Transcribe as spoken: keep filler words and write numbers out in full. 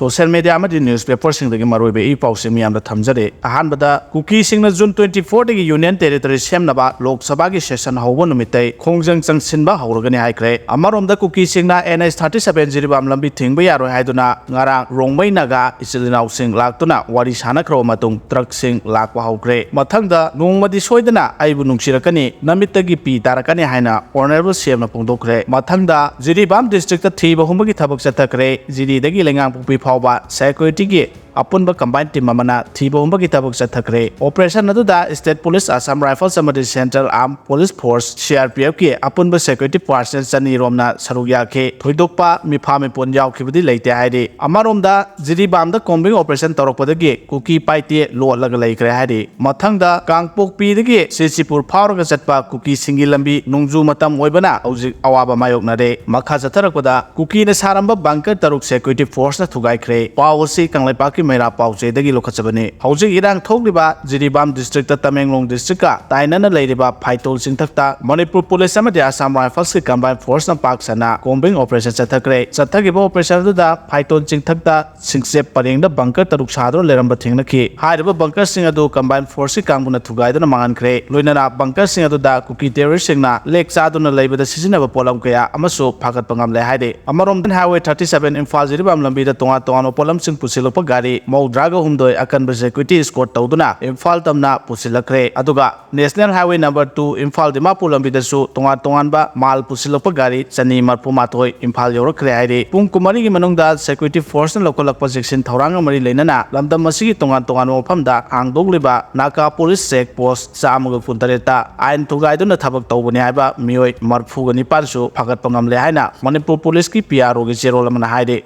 Social media ꯑꯃꯗꯤ ꯅ꯭ꯌꯨꯁꯄꯦꯄꯔꯁꯤꯡꯗꯒꯤ ꯃꯔꯨꯑꯣꯏꯕ E ꯄꯥꯎꯁꯤꯡ ꯃꯌꯥꯝꯗ ꯊꯝꯖꯔꯤ꯫ ꯑꯍꯥꯟꯕꯗ, ꯀꯨꯀꯤꯁꯤꯡꯅ ꯖꯨꯟ ꯇ꯭ꯋꯦꯟꯇꯤ ꯐꯣꯔꯗꯒꯤ ꯌꯨꯅꯤꯌꯟ ꯇꯦꯔꯤꯇꯣꯔꯤ ꯁꯦꯝꯅꯕ ꯂꯣꯛ ꯁꯚꯥꯒꯤ ꯁꯦꯁꯟ ꯍꯧꯕ ꯅꯨꯃꯤꯠꯇꯩ ꯈꯣꯡꯖꯪ ꯆꯪꯁꯤꯟꯕ ꯍꯧꯔꯒꯅꯤ ꯍꯥꯏꯈ꯭ꯔꯦ꯫ ꯑꯃꯔꯣꯝꯗ, ꯀꯨꯀꯤꯁꯤꯡꯅ ꯑꯦꯟ ꯑꯩꯆ ꯊꯥꯔꯇꯤ ꯁꯚꯦꯟ ꯖꯤꯔꯤꯕꯥꯝ ꯂꯝꯕꯤ ꯊꯤꯡꯕ ꯌꯥꯔꯣꯏ ꯍꯥꯏꯗꯨꯅ ꯉꯔꯥꯡ ꯔꯣꯡꯃꯩ ꯅꯥꯒꯥ ꯏꯆꯤꯜ ꯏꯅꯥꯎꯁꯤꯡ ꯂꯥꯛꯇꯨꯅ ꯋꯥꯔꯤ ꯁꯥꯅꯈ꯭ꯔꯕ ꯃꯇꯨꯡ ꯇ꯭ꯔꯛꯁꯤꯡ ꯂꯥꯛꯄ ꯍꯧꯈ꯭ꯔꯦ꯫ ꯃꯊꯪꯗ, "ꯅꯣꯡꯃꯗꯤ ꯁꯣꯏꯗꯅ ꯑꯩꯕꯨ ꯅꯨꯡꯁꯤꯔꯛꯀꯅꯤ, ꯅꯃꯤꯠꯇꯒꯤ ꯄꯤ ꯇꯥꯔꯛꯀꯅꯤ" ꯍꯥꯏꯅ ꯑꯣꯅꯔꯦꯕꯜ ꯁꯤ ꯑꯦꯝꯅ ꯐꯣꯡꯗꯣꯛꯈ꯭ꯔꯦ꯫ ꯃꯊꯪꯗ, ꯖꯤꯔꯤꯕꯥꯝ ꯗꯤꯁꯇ꯭ꯔꯤꯛꯇ ꯊꯤꯕ ꯍꯨꯝꯕꯒꯤ ꯊꯕꯛ ꯆꯠꯊꯈ꯭ꯔꯦ꯫ ꯖꯤꯔꯤꯗꯒꯤ ꯂꯩꯉꯥꯡꯄꯣꯛꯄꯤ ꯐꯥꯎꯕ ꯁꯦꯀ꯭ꯌꯨꯔꯤꯇꯤꯒꯤ ꯑꯄꯨꯟꯕ ꯀꯝꯕꯥꯏꯟ ꯇꯤꯝ ꯑꯃꯅ ꯊꯤꯕ ꯍꯨꯝꯕꯒꯤ ꯊꯕꯛ ꯆꯠꯊꯈ꯭ꯔꯦ꯫ ꯑꯣꯄꯔꯦꯁꯟ ꯑꯗꯨꯗ ꯁ꯭ꯇꯦꯠ ꯄꯨꯂꯤꯁ, ꯑꯁꯥꯝ ꯔꯥꯏꯐꯜꯁ ꯑꯃꯗꯤ central armed police force, C R P ꯑꯦꯐꯀꯤ ꯑꯄꯨꯟꯕ ꯁꯦꯀ꯭ꯌꯨꯔꯤꯇꯤ ꯄꯥꯔꯁꯅꯦꯜ ꯆꯅꯤ ꯔꯣꯝꯅ ꯁꯔꯨꯛ ꯌꯥꯈꯤ꯫ ꯊꯣꯏꯗꯣꯛꯄ ꯃꯤꯐꯥ ꯃꯤꯄꯨꯟ ꯌꯥꯎꯈꯤꯕꯗꯤ ꯂꯩꯇꯦ ꯍꯥꯏꯔꯤ꯫ ꯑꯃꯔꯣꯝꯗ, ꯖꯤꯔꯤꯕꯥꯝꯗ ꯀꯣꯝꯕꯤꯡ ꯑꯣꯄꯔꯦꯁꯟ ꯇꯧꯔꯛꯄꯗꯒꯤ ꯀꯨꯀꯤ ꯄꯥꯏꯇꯦ ꯂꯣꯠꯂꯒ ꯂꯩꯈ꯭ꯔꯦ ꯍꯥꯏꯔꯤ꯫ ꯃꯊꯪꯗ, ꯀꯥꯡꯄꯣꯛꯄꯤꯗꯒꯤ ꯁꯤꯁꯤꯄꯨꯔ ꯐꯥꯎꯔꯒ ꯆꯠꯄ ꯀꯨꯀꯤꯁꯤꯡꯒꯤ ꯂꯝꯕꯤ ꯅꯣꯡꯖꯨ ꯃꯇꯝ ꯑꯣꯏꯕꯅ ꯍꯧꯖꯤꯛ ꯑꯋꯥꯕ ꯃꯥꯌꯣꯛꯅꯔꯦ꯫ ꯃꯈꯥ ꯆꯠꯊꯔꯛꯄꯗ, ꯀꯨꯀꯤꯅ ꯁꯥꯔꯝꯕ ꯕꯪꯀꯔ ꯇꯔꯨꯛ ꯁꯦꯀ꯭ꯌꯨꯔꯤꯇꯤ ꯐꯣꯔꯁꯅ ꯊꯨꯒꯥꯏꯈ꯭ꯔꯦ꯫ ꯄꯥꯎ ꯑꯁꯤ ꯀꯪꯂꯩꯄꯥꯛꯀꯤ ꯃꯩꯔꯥ ꯄꯥꯎꯆꯦꯗꯒꯤ ꯂꯧꯈꯠꯆꯕꯅꯤ꯫ ꯍꯧꯖꯤꯛ ꯏꯔꯥꯡ ꯊꯣꯛꯂꯤꯕ ꯖꯤꯔꯤꯕꯥꯝ ꯗꯤꯁꯇ꯭ꯔꯤꯛꯇ ꯇꯃꯦꯡꯂꯣꯡ ꯗꯤꯁꯇ꯭ꯔꯤꯛꯀ ꯇꯥꯏꯅꯅ ꯂꯩꯔꯤꯕ ꯐꯥꯏꯇꯣꯜ ꯆꯤꯡꯊꯛꯇ ꯃꯅꯤꯄꯨꯔ ꯄꯨꯂꯤꯁ ꯑꯃꯗꯤ ꯑꯁꯥꯝ ꯔꯥꯏꯐꯜꯁꯀꯤ ꯀꯝꯕꯥꯏꯟ ꯐꯣꯔꯁꯅ ꯄꯥꯛ ꯁꯟꯅ ꯀꯣꯝꯕꯤꯡ ꯑꯣꯄꯔꯦꯁꯟ ꯆꯠꯊꯈ꯭ꯔꯦ꯫ ꯆꯠꯊꯈꯤꯕ ꯑꯣꯄꯔꯦꯁꯟ ꯑꯗꯨꯗ ꯐꯥꯏꯇꯣꯜ ꯆꯤꯡꯊꯛꯇ ꯁꯤꯡꯆꯦꯞ ꯄꯔꯦꯡꯗ ꯕꯪꯀꯔ ꯇꯔꯨꯛ ꯁꯥꯗꯨꯅ ꯂꯩꯔꯝꯕ ꯊꯦꯡꯅꯈꯤ꯫ ꯍꯥꯏꯔꯤꯕ ꯕꯪꯀꯔꯁꯤꯡ ꯑꯗꯨ ꯀꯝꯕꯥꯏꯟ ꯐꯣꯔꯁꯀꯤ ꯀꯥꯡꯕꯨꯅ ꯊꯨꯒꯥꯏꯗꯨꯅ ꯃꯥꯡꯍꯟꯈ꯭ꯔꯦ꯫ ꯂꯣꯏꯅꯅ ꯕꯪꯀꯔꯁꯤꯡ ꯑꯗꯨꯗ ꯀꯨꯀꯤ ꯇꯦꯔꯣꯔꯤꯁꯁꯤꯡꯅ ꯂꯦꯛ ꯆꯥꯗꯨꯅ ꯂꯩꯕꯗ ꯁꯤꯖꯤꯟꯅꯕ ꯄꯣꯠꯂꯝ ꯀꯌꯥ ꯑꯃꯁꯨ ꯐꯥꯒꯠꯄ ꯉꯝꯂꯦ ꯍꯥꯏꯔꯤ꯫ ꯑꯃꯔꯣꯝꯗ, highway thirty seven Imphal Jiribam ꯂꯝꯕꯤꯗ ꯇꯣꯉꯥꯟ ꯇꯣꯉꯥꯟꯕ ꯄꯣꯠꯂꯝꯁꯤꯡ ꯄꯨꯁꯤꯜꯂꯛꯄ ꯒꯥꯔꯤ ꯃꯧꯗ꯭ꯔꯥꯒ ꯍꯨꯝꯗꯣꯏ ꯑꯀꯟꯕ ꯁꯦꯀ꯭ꯌꯨꯔꯤꯇꯤ ꯏꯁꯀꯣꯔꯠ ꯇꯧꯗꯨꯅ ꯏꯝꯐꯥꯜ ꯇꯝꯅ ꯄꯨꯁꯤꯜꯂꯛꯈ꯭ꯔꯦ꯫ ꯑꯗꯨꯒ national highway number two Imphal Dimapur ꯂꯝꯕꯤꯗꯁꯨ ꯇꯣꯉꯥꯟ ꯇꯣꯉꯥꯟꯕ ꯃꯥꯜ ꯄꯨꯁꯤꯜꯂꯛꯄ ꯒꯥꯔꯤ ꯆꯅꯤ ꯃꯔꯐꯨ ꯃꯥꯊꯣꯏ ꯏꯝꯐꯥꯜ ꯌꯧꯔꯛꯈ꯭ꯔꯦ ꯍꯥꯏꯔꯤ꯫ ꯄꯨꯡ ꯀꯨꯟꯃꯔꯤꯒꯤ ꯃꯅꯨꯡꯗ ꯁꯦꯀ꯭ꯌꯨꯔꯤꯇꯤ ꯐꯣꯔꯁꯅ ꯂꯧꯈꯠꯂꯛꯄ ꯆꯦꯛꯁꯤꯟ ꯊꯧꯔꯥꯡꯒ ꯃꯔꯤ ꯂꯩꯅꯅ ꯂꯝꯗꯝ ꯑꯁꯤꯒꯤ ꯇꯣꯉꯥꯟ ꯇꯣꯉꯥꯟꯕ ꯃꯐꯝꯗ ꯍꯥꯡꯗꯣꯛꯂꯤꯕ ꯅꯥꯀꯥ ꯄꯨꯂꯤꯁ ꯆꯦꯛ ꯄꯣꯁ ꯆꯥꯝꯃꯒ ꯀꯨꯟꯇꯔꯦꯠꯇ ꯑꯥꯏꯟ ꯊꯨꯒꯥꯏꯗꯨꯅ ꯊꯕꯛ ꯇꯧꯕꯅꯤ ꯍꯥꯏꯕ ꯃꯤꯑꯣꯏ ꯃꯔꯐꯨꯒ ꯅꯤꯄꯥꯟꯁꯨ ꯐꯥꯒꯠꯄ ꯉꯝꯂꯦ ꯍꯥꯏꯅ ꯃꯅꯤꯄꯨꯔ ꯄꯨꯂꯤꯁꯀꯤ ꯄꯤ ꯑꯥꯔ ꯑꯣꯒꯤ ꯆꯦꯔꯣꯜ ꯑꯃꯅ ꯍꯥꯏꯔꯤ꯫